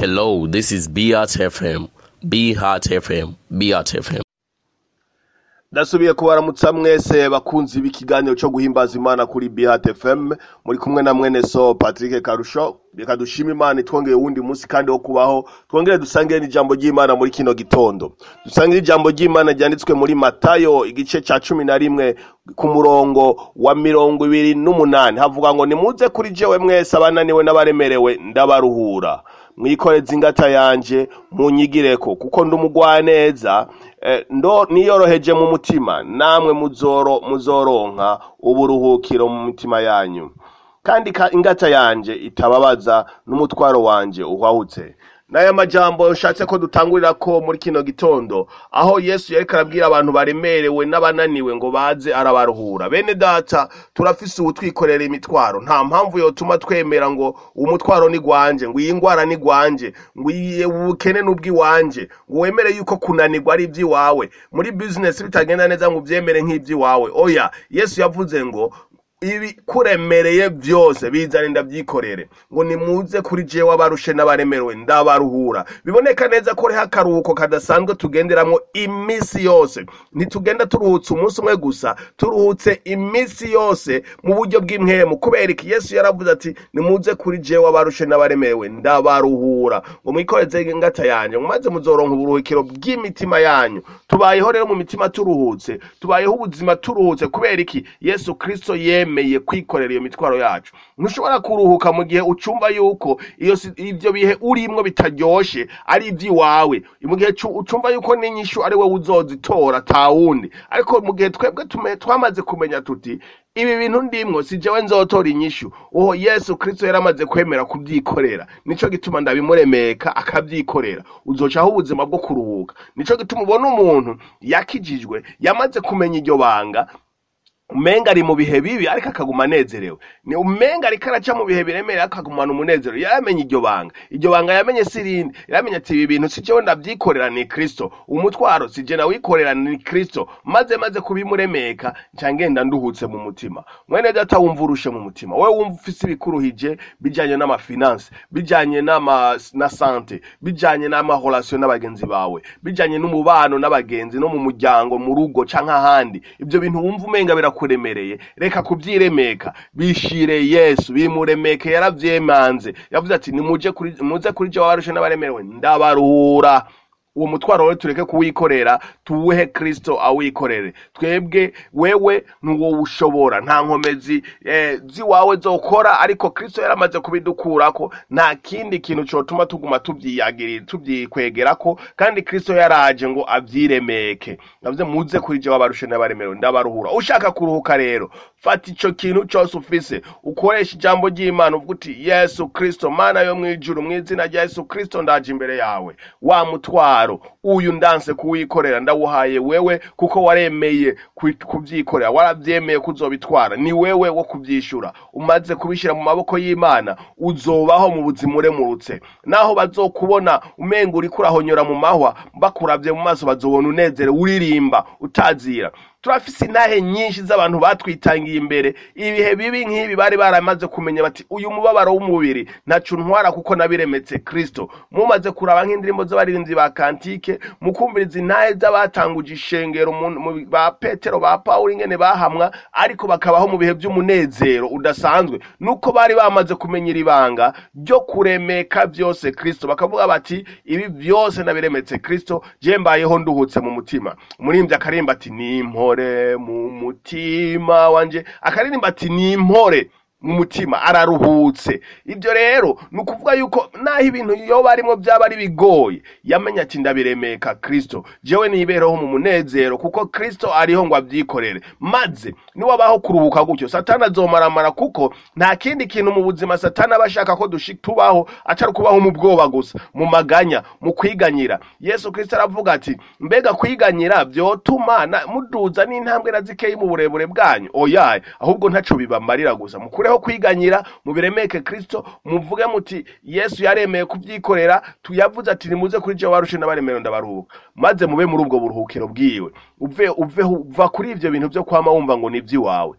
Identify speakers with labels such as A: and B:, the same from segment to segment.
A: Hello, this is Beat FM. Be Heart FM. Beat FM.
B: Ndasubiye kubaramutsa mwese bakunzi b'ikiganiro cyo guhimbaza Imana kuri Bihat FM, muri kumwe na mwene so Patrick Karusho. Reka dushime Imana itwongeye uwundi munsi kandi wo kubaho, twongere dusangire n'ijambo ry'Imana muri kino gitondo. Dusangire ijambo ry'Imana ryanditswe muri Matayo igice ca 11 ku murongo wa 28, havuga ngo: nimuze kuri jewe mwese abananiwe n'abaremerewe, ndabaruhura. Mwikoreze ingata yanje munyigireko, kuko ndi umugwaneza, ndo niyoroheje mu mutima, namwe muzoronka uburuhukiro mu mitima yanyu. Kandi ingata yanje itababaza n'umutwaro wanje uhwahutse. N'aya majambo nshatse ko dutangurira ko muri kino gitondo, aho Yesu yariko arabwira abantu baremerewe n'abananiwe ngo baze arabaruhura. Bene data, turafise uwutwikorera imitwaro. Nta mpamvu yotuma twemera ngo umutwaro ni gwanje, ngo iyi ngwara ni gwanje, ngo iyi ubukene n'ubwiwanje, ngo wemere yuko kunanirwa ari ivy'iwawe, muri business bitagenda neza ngo uvyemere nk'ivy'iwawe. Oya, Yesu yavuze ngo ibikuremereye byose bizane ndabyikorere, ngo nimuze kuri jewe abarushe n'abaremerewe ndabaruhura. Biboneka neza ko hariho akaruhuko kadasanzwe tugenderamwo iminsi yose. Ntitugenda turuhutse umunsi umwe gusa, turuhutse iminsi yose mu buryo bw'impwemu. Kubera iki? Yesu yaravuze ati nimuze kuri jewe abarushe n'abaremerewe ndabaruhura, ngo mwikoreze ingata yanje, ngo maze muzoronka uburuhukiro bw'imitima yanyu. Tubayeho rero mu mitima turuhutse, tubayeho ubuzima turuhutse. Kubera iki? Yesu Kristo yemeye kwikorera iyo mitwaro yacu. Ntushobora kuruhuka mu gihe ucumva yuko ivyo bihe urimwo bitaryoshe ari ivy'iwawe, mu gihe ucumva yuko n'inyishu ari wewe uzozitora atawundi. Ariko mu gihe twebwe twamaze kumenya tuti ibi bintu ndimwo si jewe nzotora inyishu, uwo Yesu Kristo yaramaze kwemera kubyikorera, nico gituma ndabimuremeka akabyikorera, uzocaho ubuzima bwo kuruhuka. Nico gituma ubona umuntu yakijijwe yamaze kumenya iryo banga, umenga ari mu bihe bibi ariko akaguma anezerewe, ni umenga ariko araca mu bihe biremereye ariko akagumana umunezero. Yaramenye iryo banga, iryo banga yamenye si irindi, yaramenye ati ibi bintu si jewe ndavyikorera ni Kristo, umutwaro si je nawikorera ni Kristo, maze kubimuremeka nca ngenda nduhutse mu mutima. Mwene data, wumva urushe mu mutima, wewe wumva ufise ibikuruhije bijanye n'amafinance, bijanye na sante, bijanye n'ama relation n'abagenzi bawe, bijanye n'umubano n'abagenzi no mu muryango, mu rugo canke ahandi, ivyo bintu wumva umenga birakuremereye, reka kuvyiremeka, bishire Yesu, bimuremeke. Yaravyemanze, yavuze ati nimuje kuri, muze kuri jewe abarushe n'abaremerewe ndabaruhura. Uwo mutwaro rero tureke kuwikorera, tuwuhe Kristo awikorere. Twebwe wewe ntuwushobora, nta nkomezi ziwawe zokora, ariko Kristo yaramaze kubidukurako. Nta kindi kintu cotuma tuguma tuvyiyagirira, tuvyikwegerako, kandi Kristo yaraje ngo avyiremeke. Navuze muze kuri jewe abarushe n'abaremerewe ndabaruhura. Ushaka kuruhuka rero, fata ico kintu cose ufise, ukoresha ijambo ry'Imana, uvuga uti Yesu Kristo, Mana yo mwijuru, mw'izina rya Yesu Kristo ndaje imbere yawe, wa mutwaro uyu ndanse kuwikorera ndawuhaye wewe, kuko waremeye kuvyikorera, waravyemeye kuzobitwara, ni wewe wo kuvyishura. Umaze kubishira mu maboko y'Imana, uzobaho mu buzima uremurutse. Naho bazokubona umenga uriko urahonyora mu mahwa, bakuravye mu maso bazobona unezerewe, uririmba utazira. Turafise intahe nyinshi z'abantu batwitangiye imbere ibihe bibi nk'ibi, bari baramaze kumenya bati uyu mubabaro w'umubiri ntaco ntwara kuko nabiremetse Kristo. Mumaze kuraba nk'indirimbo z'abaririmbyi ba kantike, mukumviriza intahe z'abatanguje ishengero ba Petero ba Pawulo, ingene bahamwa ariko bakabaho mu bihe by'umunezero udasanzwe, nuko bari bamaze kumenya iri banga ryo kuremeka vyose Kristo, bakavuga bati ibi vyose nabiremetse Kristo, je mbayeho nduhutse mu mutima. Umuririmbyi akaririmba ati nimpore mu mutima wanje, akaririmba ati nimpore mu mutima, araruhutse. Ibyo rero ni ukuvuga yuko naho ibintu yoba arimwo byaba ari bigoye, yamenye ati ndabiremeka Kristo, jewe nibereho mu munezero kuko Kristo ariho ngo avyikorere. Maze niwabaho kuruhuka gutyo, Satani azomaramara, kuko nta kindi kintu mu buzima Satani aba ashaka ko tubaho atari kubaho mu bwoba gusa, mu maganya, mu kwiganyira. Yesu Kristo aravuga ati mbega kwiganyira vyotuma muduza n'intambwe na zikeyi mu burebure bwanyu? Oya, ahubwo ntaco bibamarira gusa. Mukure kwiganyira, mubiremeke Kristo, muvuge muti Yesu yaremeye kubyikorera, tuyavuze ati nimuze kuri jewe abarushe n'abaremerewe ndabaruhuka, maze mube muri ubwo buruhukiro bwiwe. Uve uva kuri ivyo bintu vyo kwama wumva ngo ni ivy'iwawe.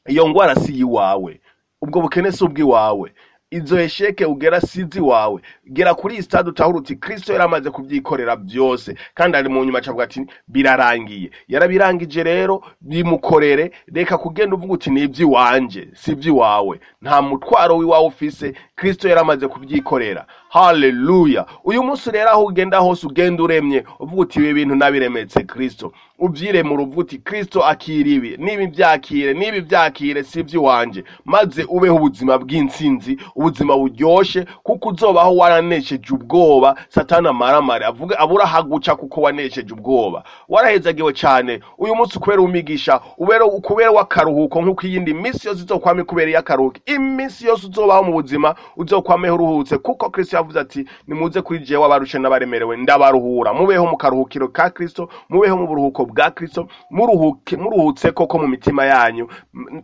B: Iyo ngwara si iwawe, ubwo bukene si ubw'iwawe, Izo échecs ugera sizi wawe, gera kuri iyi stade utahura uti Kristo yaramaze kubyikorera byose, kandi ari mu nyuma acavuga ati birarangiye. Yarabirangije rero, bimukorere. Reka kugenda uvuga uti ni iby'iwanje, si iby'iwawe. Nta mutwaro w'iwawe ufise, Kristo yaramaze kubyikorera. Haleluya! Uyu munsi rero, aho ugenda hose, ugenda uremye, uvuga uti ibi bintu nabiremetse Kristo. Ubyiremura, uvuga uti Kristo akira ibi, niba byakire, niba byakire, si iby'iwanje. Maze ubeho ubuzima bw'intsinzi, ubuzima buryoshe, kuko uzobaho waranesheje ubwoba. Satani amaramare avuga abura haguca, kuko wanesheje ubwoba. Warahezagiwe cyane uyu munsi kubera umigisha, ubera kubera w'akaruhuko, nk'uko iyindi minsi yose izokwama ikubereye akaruhuko. Iminsi yose uzobaho mu buzima, uzokwameho uruhutse, kuko Kristo yavuze ati nimuze kuri jewe abarushe n'abaremerewe, ndabaruhura. Mubeho mu karuhukiro ka Kristo, mubeho mu buruhuko bwa Kristo, muruhuke, muruhutse koko mu mitima yanyu.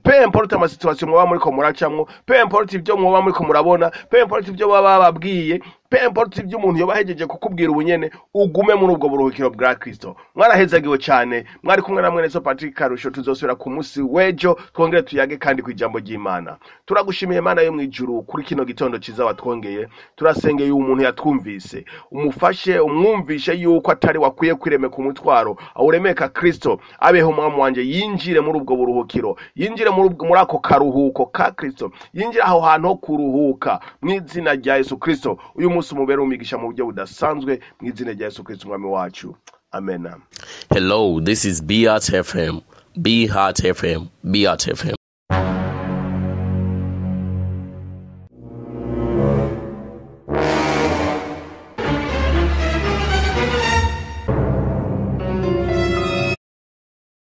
B: Peu importe ama situations muba muriko muracamwo, peu importe ibyo muba muriko murabona, peu importe ibyo baba bababwiye, peu importe ibyo umuntu yoba ahejeje kukubwira ubunyene, ugume muri ubwo buruhukiro bwa Kristo. Mwarahezagiwe cyane. Mwari kumwe na mwene so Patrick Karusho. Tuzosubira ku munsi w'ejo, twongere tuyage kandi ku ijambo ry'Imana. Turagushimiye Imana yo mu ijuru kuri kino gitondo ciza watwongeye. Turasengeye uyu muntu yatwumvise, umufashe, umwumvishe yuko atari wakwiye kwiremeka umutwaro, awuremeka Kristo. Abeho umwami wanje, yinjire muri ubwo buruhukiro, yinjire muri ako karuhuko ka Kristo, yinjire aho hantu ho kuruhuka mu izina rya Yesu Kristo. Uyu munsi umubere umigisha mu buryo budasanzwe, mu izina rya Yesu Kristo umwami wacu, amen.
A: Hello, this is BRT FM. Be Heart FM. Be Heart FM.